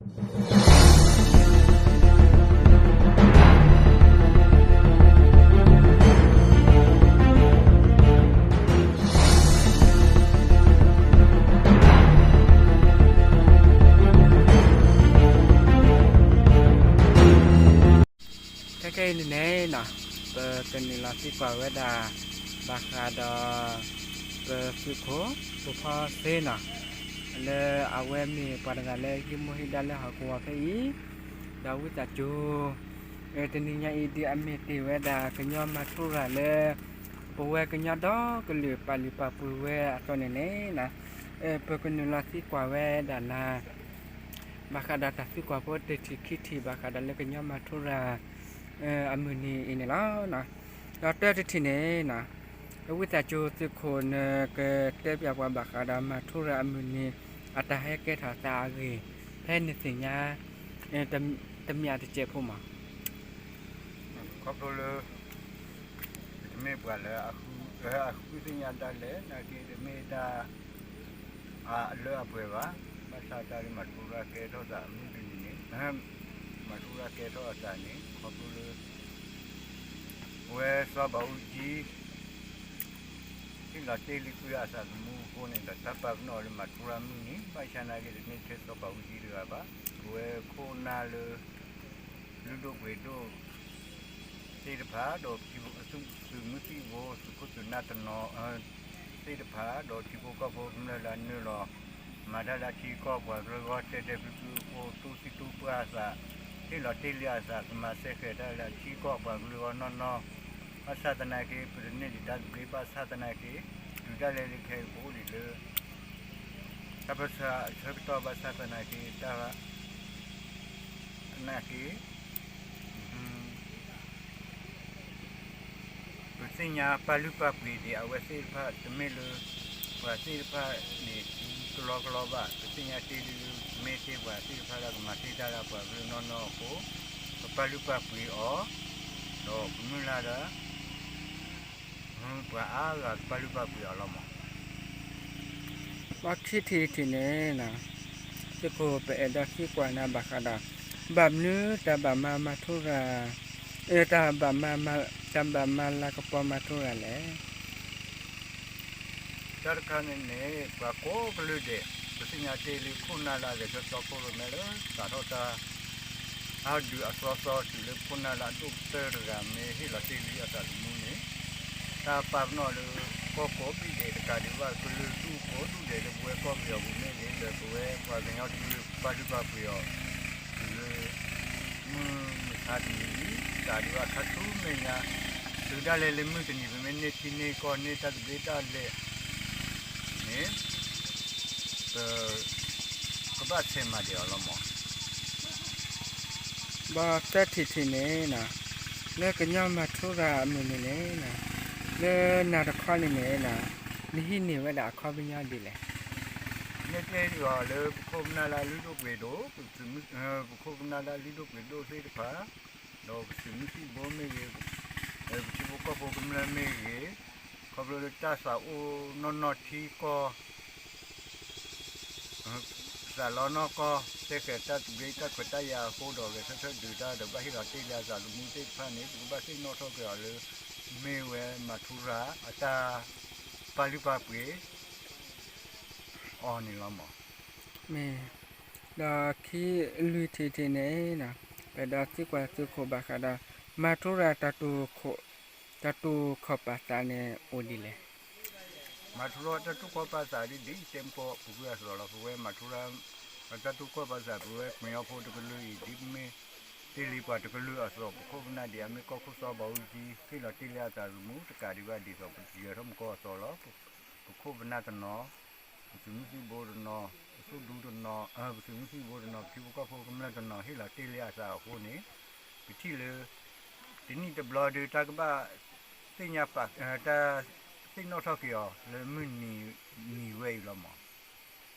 ခဲခဲအံၤန့ၣ်န့ၣ်, ပကနုာ်လီၤသံကွၢ်ဝဲဒၣ် ဘၣ်ဃးဒီး ပသုးခိၣ် ပိာ်ဖီစ့နီၤ, လၢအဝဲမ့ၢ်ပှၤတဂၤလၢဟံးမူဟံးဒါလၢဟီၣ်ကဝီၤဖဲအံၤ, ဒီးဝံသးစူၤ တနံၤညါအံၤဒ်အမ့ၢ်တ့ၢ်ဝဲဒၣ်ကညီမၤထူရၤလၢ ပဝဲကညီဒီကလုာ်ပာ်လုၢ်ပာ်ပှ့ၤဝဲအသိးန့ၣ်န့ၣ်, ပကနုာ်လီၤသံကွၢ်ဝဲဒၣ်နၤ ဘၣ်ဃးဒီးတၢ်သံကွၢ်ဖိတထံၣ်ခံထံၣ် ဘၣ်ဃးဒီးလၢကညီမၤထူရၤ အမုၢ်နံၤအံၤန့ၣ်လီၤ. ဒီးတၢတထံၣ်န့ၣ်, ဝံသးစူၤသုးခိၣ်နကတဲပၠးပှၤဘၣ်ဃးဒီးမၤထူရၤအမုၢ်နံၤ အတၢ်ဟဲကဲထီၣ်သးအဂ့ၢ် ဖဲနသ့ၣ်ညါ တမံၤတစဲးဖိမး. ခီဖျိလၢ တမ့ၢ်ပှၤလၢ အဃုသ့ၣ်ညါဒၣ်လဲာ် နာ်က့တမ့ၢ်တၢ် အလၢအပှဲၤဘၣ်, ဘၣ်ဆၣ်တၢ်လၢမၤထူရၤကဲထီၣ်သးအမုၢ်တနံၤန့ၣ်, မၤထူရၤကဲထီၣ်အသးန့ၣ် ခီဖျိလၢ အဝဲစီၤဘးအူကၠံ ဟ့ၣ်လီၤတ့ၢ်လံကွံာ်အသးသမူအဃိန့ၣ်ဒီး တၢ်ပာ်ပနီၣ်လၢမၤထူရၤမုၢ်နံၤ ဘၣ်ဆၣ်နာ်က့ တမ့ၢ်ထဲစီၤဘးအူကၠံတဂၤဘၣ်, ပဝဲခိၣ်နၢ်လၢ လုၢ်ဒိၣ်ပှ့ၤဒိၣ်သ့ၣ်တဖၣ် ဒီးသုးမုၢ်သံၣ်ဘိ သုးခိၣ်သုးနၢ်တနီၤ သ့ၣ်တဖၣ် ဒီးထံဖိကီၢ်ဖိကမျၢၢ်လၢအနုာ်လီၤ မၤတၢ်လၢအထံကီၢ်ပှၤကလုာ်အဂီၢ် တဲတဲဖျုဖျုအဃိ တူၢ်သံတူၢ်ပှၢ်အသး ဟ့ၣ်လီၤတ့ၢ်လံအသး ကမၤစဲဃဲၤတၢ်လၢအထံကီၢ်ပှၤကလုာ်အဂီၢ်နီၢ်နီၢ်, ဘၣ်ဆၣ်သနာ်က့ ပတန့ၢ်ဒံးတၢ်သဘျ့ ဘၣ်ဆၣ်သနာ်က့ တုၤဒၣ်လဲာ်လၢခဲအံၤ ပအိၣ်ဒံးလၢ တၢ်ပၢဆှၢအဆၢကတီၢ် ဘၣ်ဆၣ်သနာ်က့ တၢ် သနာ်က့ ပသ့ၣ်ညါပာ်လုၢ်ပာ်ပှ့ၤဒံးအဝဲသ့ၣ်တဖၣ် တမ့ၢ်လၢ ပှၤသ့ၣ်တဖၣ်န့ၣ် ကလီကလီဘၣ်, ပသ့ၣ်ညါတ့ၢ်လၢ မ့ၢ်တ့ၢ်ပှၤသ့ၣ်တဖၣ်လၢကမၤတ့ၢ်တၢ်လၢပှၤကလုာ်နီၢ်နီၢ်အဃိ ပပာ်လုၢ်ပာ်ပှ့ၤအီၤ, ဒီးကမုၢ်လၢ်ဒီး ပှၤအါဂၤကပာ်လုၢ်ပာ်ပှ့ၤအီၤလီၤမး. ဘၣ်ခံထံၣ်တထံၣ်န့ၣ်, သုးခိၣ်ပအဲၣ်ဒိးသံကွၢ်နၤဘၣ်ဃးဒီး ဘၣ်မနုၤတၢ်ဘၣ်မၤမၤထူရၤ, တၢ်ဘၣ်မၤ, တၢ်ဘၣ်မၤလၤကပီၤမၤထူရၤလဲၣ်. တၢ်တခါန့ၣ်န့ၣ် ပှၤကိးကလုာ်ဒဲး ပသ့ၣ်ညါတ့ၢ်လံခိၣ်နၢ်လၢအဂဲၤဆၢထၢၣ်ခိၣ်ရိၣ်မဲလၢ စးထီၣ်တၢ် အါဒုးအသီသီတုၤလၢခိၣ်နၢ်လၢအဒိၣ်ကတၢၢ်တဂၤ မ့ၢ်ဟ့ၣ်လီၤတ့ၢ်လံအသးသမူန့ၣ်, တၢ်ပာ်ပနီၣ်လၢ ကီၢ်ကိးဘ့ၣ်ဒဲးတကးဒံးဘၣ် ကလုာ်ဒူၣ်ကိးဒူၣ်ဒဲးလၢပဝဲကီၢ်ပယီၤပူၤမ့ၢ်ဂ့ၤ ဒီးပဝဲပှၤကညီတကလုာ်ပာ်လုၢ်ပာ်ပှ့ၤအီၤ တုၤလၢ မုၢ်မဆါတနံၤအံၤ တကးဒံးဘၣ်ခါဆူမဲာ်ညါ, တုၤဒၣ်လဲာ်လၢမုၢ်တနံၤ ပမ့ၢ်န့ၢ်ထံန့ၢ်ကီၢ်န့ၢ်တၢ်သဘျ့တၢ်လဲၤ န့ၣ် ပ ကဘၣ်ဆဲးမၤဒံးအီၤလီၤမး. ဘၣ်သၢထံၣ်တထံၣ်န့ၣ်, လၢကညီမၤထူရၤအမုၢ်နံၤန့ၣ်, လၢနၤတခီန့ၣ်န့ၣ်, နဟံးန့ၢ်ဝဲဒၣ်အခီပညီဒ်လဲၣ်. မ့ၢ်တဲအီၤလၢပခိၣ်ပနၢ်လၢအလုၢ်ဒိၣ်ပှ့ၤဒိၣ်, ပခိၣ်ပနၢ်လၢအလုၢ်ဒိၣ်ပှ့ၤဒိၣ်သ့ၣ်တဖၣ်, ဒီးပသုးမုၢ်သံၣ်ဘိမ့ၢ်ဂ့ၤ, ပထံဖိကီၢ်ဖိကမျၢၢ်မ့ၢ်ဂ့ၤ, ခီဖျိလၢတၢ်သးအိၣ်နီၢ်နီၢ်ထံကီၢ် သးလီနီၢ်ကီၢ် စဲဃဲၤတၢ်သဘျ့တၢ်ခွဲးတၢ်ယာ်အဃိဒီး ဂဲၤဆၢထၢၣ်ဒုးတၢ်ဒီးဘၣ်ဟ့ၣ်လီၤတ့ၢ်လံအသးသမူသ့ၣ်တဖၣ်န့ၣ် ပကဘၣ်သ့ၣ်နီၣ်ထီၣ်က့ၤအီၤလၢ မ့ၢ်ဝဲမၤထူရၤအတၢ်ပာ်လုၢ်ပာ်ပှ့ၤအီၤန့ၣ်လီၤမး. မ့ၢ်, ဒီးခံလွံၢ်ထံၣ်တထံၣ်န့ၣ်, ပအဲၣ်ဒိးသံကွၢ်သုးခိၣ်ဘၣ်ဃးဒီး မၤထူရၤ တၢ်တိာ်ခီၣ်ပာ်သးန့ၣ်အိၣ်ဒ်လဲၣ်. မၤထူရၤတၢ်တိာ်ခီၣ်ပာ်သးဒ် ဒ်ယတဲမုၢ်ကီၢ်ပူၤကွံာ်အသိးလီၤ. ပဝဲမၤထူရၤ တၢ်တိာ်ခီၣ်ပာ်သး ပဝဲကညီဖိတကလုာ်အံၤ ဒ်မ့ၢ်တ့ၢ်လံပှၤတကလုာ်အသိး ပခိၣ်ပနၢ်ဒ်အမ့ၢ်ကီၢ်ခိၣ်စီဘးအူကၠံ ဟ့ၣ်လီၤတ့ၢ်လံအသးသမူတကးဒံးဘၣ် ဒ်သိးပယဲၤထီၣ်မုၢ်ကီၢ်အသိးလီၤ. ပခိၣ်ပနၢ်တနီၤ, ပသုးမုၢ်သံၣ်ဘိတနီၤ, ပသုးဒူတနီၤ, ပသုးမုၢ်သံၣ်ဘိတနီၤ, ပထံဖိကီၢ်ဖိကမျၢၢ်တနီၤ ဟ့ၣ်လီၤတ့ၢ်လံအသးအဃိန့ၣ်, ပထံၣ်လၢ တနံၣ်တဘျီဒုး တၢ်ကဘၣ်သ့ၣ်ညါပာ်, တၢ်သ့ၣ်နီၣ်ထီၣ်က့ၤအီၤလၢမုၢ်နံၤဝဲအံၤလီၤမး.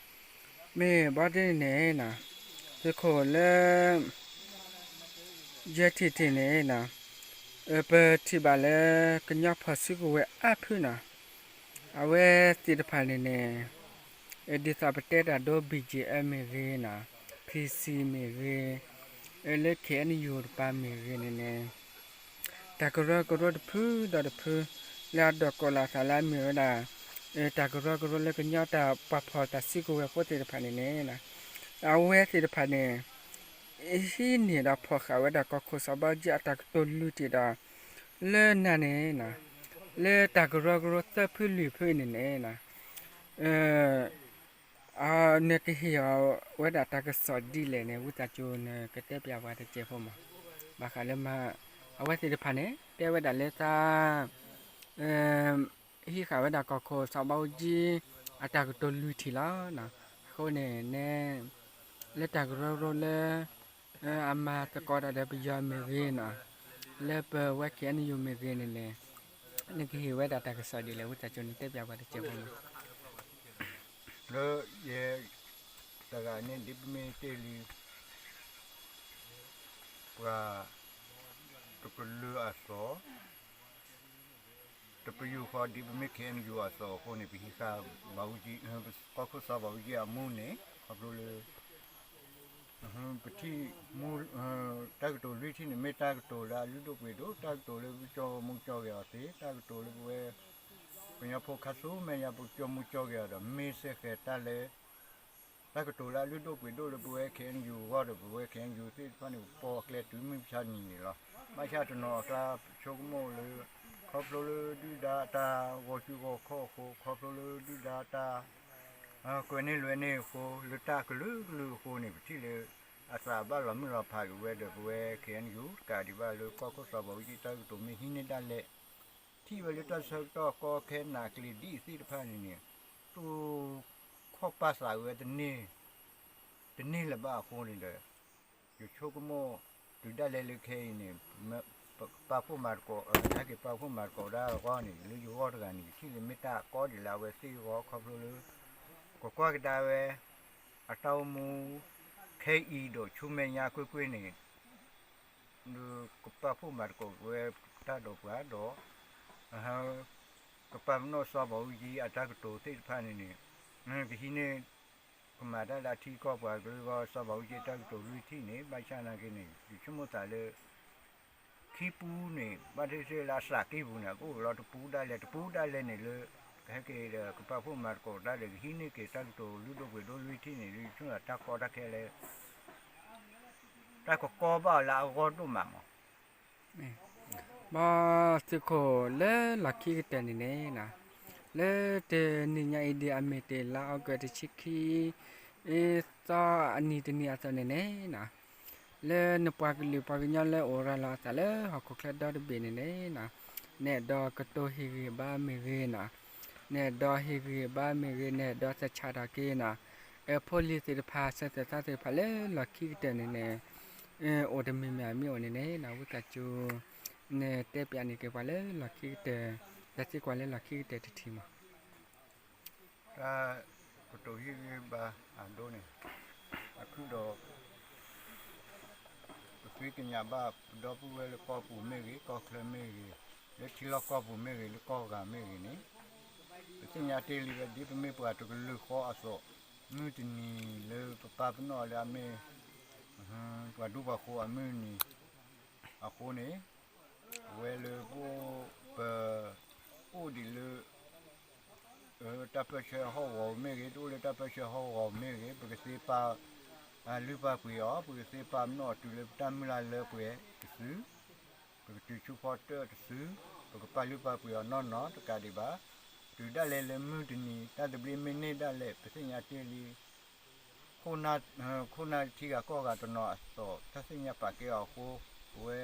မ့ၢ်ဘၣ်ဒ်န့ၣ်န့ၣ်, သုးခိၣ်လၢ ယဲၢ်ထံၣ်တထံၣ်န့ၣ်, ပထံၣ်ဘၣ်လၢကညီဖီၣ်စုကဝဲၤအါဖုနီၤ, အဝဲသ့ၣ်တဖၣ်န့ၣ်န့ၣ်, ဒ်သိးပတဲတၢ်ဒိ ဘံၣ်ကၠံၣ်အဲၣ်မ့ၢ်ဂ့ၤနီၤ, ဖံစံမ့ၢ်ဂ့ၤ, လၢ ခ့ၣ်အဲၣ်ယူၣ် တပၤမ့ၢ်ဂ့ၤန့ၣ်န့ၣ်, တၢ်ကရၢကရိတဖုဒီးတဖု လၢအဒိးကိးလီၤအသးလၢအမ့ၢ်ဝဲဒၣ် တၢ်ကရၢကရိလၢကညီတၢ်ပာ်ဖှိၣ်တၢ်စုကဝဲၤဖိသ့ၣ်တဖၣ်န့ၣ်န့ၣ်, အဝဲသ့ၣ်တဖၣ်န့ၣ် ဟံးန့ၢ်ဒီးဖီၣ်ဃာ်ဝဲဒၣ်ကီၢ်ခိၣ်စီၤဘးအူကၠံအတၢ်ကတိၤလွံၢ်ထံၣ်ဒီး လၢနၤန့ၣ် လၢတၢ်ကရၢကရိသၢဖုလွံၢ်ဖုအံၤန့ၣ်န့ၣ် နကဟ့ၣ်အီၤဝဲဒၣ်တၢ်ကစီၣ်ဒ်လဲၣ်န့ၣ် ဝံသးစူၤနကတဲပျးပှၤတစဲးဖိမး. ဘၣ်ဃးလၢမၤ အဝဲသ့ၣ်တဖၣ်န့ၣ် တဲဝဲဒၣ်လၢသး ဟံးဃာ်ဝဲဒၣ်ကီၢ်ခိၣ်စီၤဘးအူကၠံ အတၢ်ကတိၤလွံၢ်ထံၣ်လီၤ. အဃိန့ၣ် လၢတၢ်ကရၢကရိလၢ အမၤသကိးတၢ်ဒီးပယီၤမ့ၢ်ဂ့ၤန့ၣ်, လၢပဝဲ ခ့ၣ်အဲၣ်ယူၣ် မ့ၢ်ဂ့ၤန့ၣ်န့ၣ်, နကဟ့ၣ်ဝဲဒၣ်တၢ်ကစီၣ်ဒ်လဲၣ် ဝံသးစူၤနတဲပျးပှၤတစဲးဖိမး. လၢယဲ တဂၤန့ၣ် ဒ်ပမ့ၢ်တဲလံ ပှၤ တကလုာ်အသိး တပယူာ်ဃီ ဒ်ပမ့ၢ် ခ့ၣ်အဲၣ်ယူၣ် အသိးအဃိန့ၣ် ပဟံးဃာ် ဘးအူကၠံ ကီၢ်ခိၣ်စီၤဘးအူကၠံအမူန့ၣ် ခီဖျိလၢ ပထံၣ်မူ တၢ်ကတိၤလွံၢ်ထံၣ်န့ၣ် မ့ၢ်တၢ်ကတိၤလၢအလုၢ်ဒိၣ်ပှ့ၤဒိၣ်, တၢ်ကတိၤလၢပကၠီမူကၠီဂဲၤအီၤသ့, တၢ်ကတိၤလၢပဝဲ ကညီဖိခါဆူမဲာ်ညါ ပကၠီမူကၠီဂဲၤအီၤဒီး မ့ၢ်စ့ၢ်ကီးတၢ်လၢ တၢ်ကတိၤလၢအလုၢ်ဒိၣ်ပှ့ၤဒိၣ်လၢပဝဲ ခ့ၣ်အဲၣ်ယူၣ် အဂီၢ်ဒီး ပဝဲ ခ့ၣ်အဲၣ်ယူၣ် သ့ၣ်တဖၣ်န့ၣ် ပပိာ်အကျဲတုၤမုၢ်မဆါတနံၤန့ၣ်လီၤ. ဘၣ်ဆၣ်တနီၤအကျါ ပဆိကမိၣ်လၢ ခီဖျိလၢဒုၣ်ဒါအတၢ်ဂီၤစုဂီၤခီၣ်အဃိ, ခီဖျိလၢဒုၣ်ဒါအတၢ် ကွဲးန့ၢ်လွဲန့ၢ်အဃိ, လၢတၢ်ကလုာ်ကလုာ်အဃိန့ၣ် ပထံၣ်လၢ အသးဘၣ်လီၤမုၢ်လီၤဖးက့ၤဝဲဒီး ပဝဲ ခ့ၣ်အဲၣ်ယူၣ် တကးဒံးဘၣ်လၢကီၢ်ခိၣ်စီၤဘးအူကၠံ တၢ်ကတိၤမ့ၢ်ဟံးန့ၢ်ဒၣ်လဲာ် ထံၣ်ဝဲလၢတၢ်ဆၢကတီၢ်ကီခဲနးကျ့ၤဒ်အံၤသ့ၣ်တဖၣ်န့ၣ်န့ၣ် တိၢ်ခီၣ်ပာ်သးဝဲတန့ၢ် တန့ၢ်လၢၤဘၣ်အဃိန့ၣ်ဒီး ယဆိကမိၣ် တုၤဒၣ်လဲာ်လၢခဲအံၤန့ၣ် ပပာ်ဖှိၣ်မၤသကိး ဟဲက့ၤပာ်ဖှိၣ်မၤသကိးဒၣ်အဂီၢ်န့ၣ် လၢယဂီၢ်တဂၤန့ၣ် ယထံၣ်လၢမ့ၢ်တၢ်ကီဒ်လၢအဝဲသ့ၣ်အဂီၢ် ခီဖျိလၢ ကကွၢ်ကဒါဝဲ အတၢ်အိၣ်မူ ခဲအံၤဒီးဆူမဲာ်ညါကွ့ၢ်ကွ့ၢ်န့ၣ် ကပာ်ဖှိၣ်မၤသကိးဝဲတၢ်ဒီးပှၤဒီး ကပာ်ပနီၣ်စီၤဘးအူကၠံအတၢ်ကတိၤသ့ၣ်တဖၣ်န့ၣ်န့ၣ် ကဟံးန့ၢ် ကမၤတၢ်လၢအထံကီၢ်ပှၤကလုာ်အဂီၢ် စီၤဘးအူကၠံတၢ်ကတိၤလွံၢ်ထံၣ်န့ၣ် ဘၣ်ဆၣ်နာ်က့န့ၣ် ယဆိကမိၣ်သးလၢ ခံပူန့ၣ် ဘၣ်သ့ၣ်သ့ၣ်လၢအသးကံၢ်ပူၤန့ၣ် ကအိၣ်လီၤတပူဒၣ်လဲာ် တပူဒၣ်လဲာ်န့ၣ်လၢ ကဟဲက့ၤဒီးကပာ်ဖှိၣ်မၤသကိးတၢ်ဒီး ကဟံးန့ၢ်က့ၤတၢ်ကတိၤလုၢ်ဒိၣ်ပှ့ၤဒိၣ်လွံၢ်ထံၣ်န့ၣ် ယဆိကမိၣ်တၢ်ကီတၢ်ခဲလၢ တၢ်ကကီဘၣ်အီၤလၢအဂီၢ်ဒိၣ်မးမး ဘၣ်သုးခိၣ်လၢလီၢ်ခံကတၢၢ်န့ၣ်န့ၣ် လၢတနံၤညါအံၤဒ်အမ့ၢ်တ့ၢ်လါအီကူးတဆံခံ သီအနံၤတနံၤအသိးန့ၣ်န့ၣ် လၢနပှၤကလုာ်ပှၤကညီလၢအိၣ်ရၤလီၤအသးလၢဟီၣ်ခိၣ်ချၢဒီတဘ့ၣ်န့ၣ်န့ၣ် နအဲၣ်ဒိးကတိၤဟ့ၣ်ဂံၢ်ဘါမ့ၢ်ဂ့ၤန့ၣ် နအဲၣ်ဒိးဟ့ၣ်ဂံၢ်ဘါမ့ၢ်ဂ့ၤ နအဲၣ်ဒိးသဆၣ်ထီၣ်က့ၤန့ၣ် ဖိလံၤသ့ၣ်တဖၣ် ဆၢသၢၣ်သးသ့ၣ်တဖၣ်လၢလီၢ်ခံကတၢၢ်န့ၣ်န့ၣ် အိၣ်တမံၤမံၤမ့ၢ်အိၣ်န့ၣ်န့ၣ် ဝံသးစူၤ နတဲပျးန့ၢ်က့ၤပှၤလၢလီၢ်ခံကတၢၢ် တၢ်သံကွၢ်လၢလီၢ်ခံကတၢၢ်တထံၣ်မး တၢ်ကတိၤဟ့ၣ်ဂံၢ်ဘါအဒိန့ၣ် အဖုၣ်ဒီး ပဃ့ကညးဘၣ်ပဒီပုၢ်ဝဲၢ်လၢကီၢ်ပူၤမ့ၢ်ဂ့ၤ ကီၢ်ချၢမ့ၢ်ဂ့ၤ လၢထံလီၢ်ကီၢ်ပူၤမ့ၢ်ဂ့ၤ လၢကီၢ်ဂၤမ့ၢ်ဂ့ၤန့ၣ် ပသ့ၣ်ညါတ့ၢ်လံဝဲဒ်ပမ့ၢ်ပှၤတကလုာ်ဃီအသိး မုၢ်တနံၤလၢပပာ်ပနီၣ်လၢအမ့ၢ် ပှၤဒူပှၤဃိၤအမုၢ်နံၤ အဃိန့ၣ် အဝဲလၢပအိၣ် ပအိၣ်ဒံးလၢ တၢ်ပၢဆှၢဟီၣ်ကဝီၤမ့ၢ်ဂ့ၤ တအိၣ်လၢတၢ်ပၢဆှၢဟီၣ်ကဝီၤမ့ၢ်ဂ့ၤ ပကသ့ပာ် လုၢ်ပာ်ပှ့ၤအီၤ ပကသ့ပာ်ပနီၣ်အီၤတုၤလၢပတၢ်မုၢ်လၢ်လၢပှဲၤတစု ပကတုၤဆူဖီတၢၣ်တစု ပကပာ်လုၢ်ပာ်ပှ့ၤအီၤနီၢ်နီၢ်တကးဒံးဘၣ် တုၤဒၣ်လဲာ်လၢမုၢ်တနံၤ တၢ်သဘျ့မ့ၢ်န့ၢ်ဒၣ်လဲာ် ပသ့ၣ်ညါတ့ၢ်လံ ခိၣ်နၢ်ထံဂၤကီၢ်ဂၤတနီၤအသိး တၢ်သ့ၣ်ညါပာ်ကဲအီၤအဃိ ပဝဲ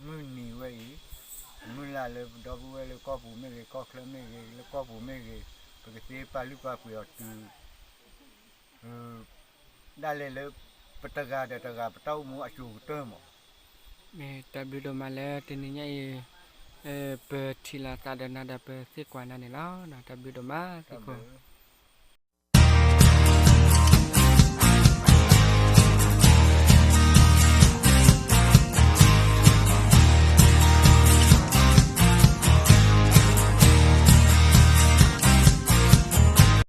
မုၢ်နံၤဝဲအံၤ မုၢ်လၢ်လၢပဒီပုၢ်ဝဲၢ်လၢကီၢ်ပူၤမ့ၢ်ဂ့ၤ ကီၢ်ချၢမ့ၢ်ဂ့ၤ လၢကီၢ်ပူၤမ့ၢ်ဂ့ၤ ပကသ့ပာ်လုၢ်ပာ်ပှ့ၤအီၤတုၤ ဒၣ်လဲာ်လၢ ပတဂၤဒီးတဂၤ ပတၢ်အိၣ်မူအစိၤကတၢၢ်မး မ့ၢ်တၢ်ဘျုးဒိၣ်မးလၢတနံၤညါအံၤ ပထံၣ်လိာ်သးဒီးနၤဒီးပသံကွၢ်နၤန့ၣ်လီၤ. တၢ်ဘျုးဒိၣ်မး သုးခိၣ်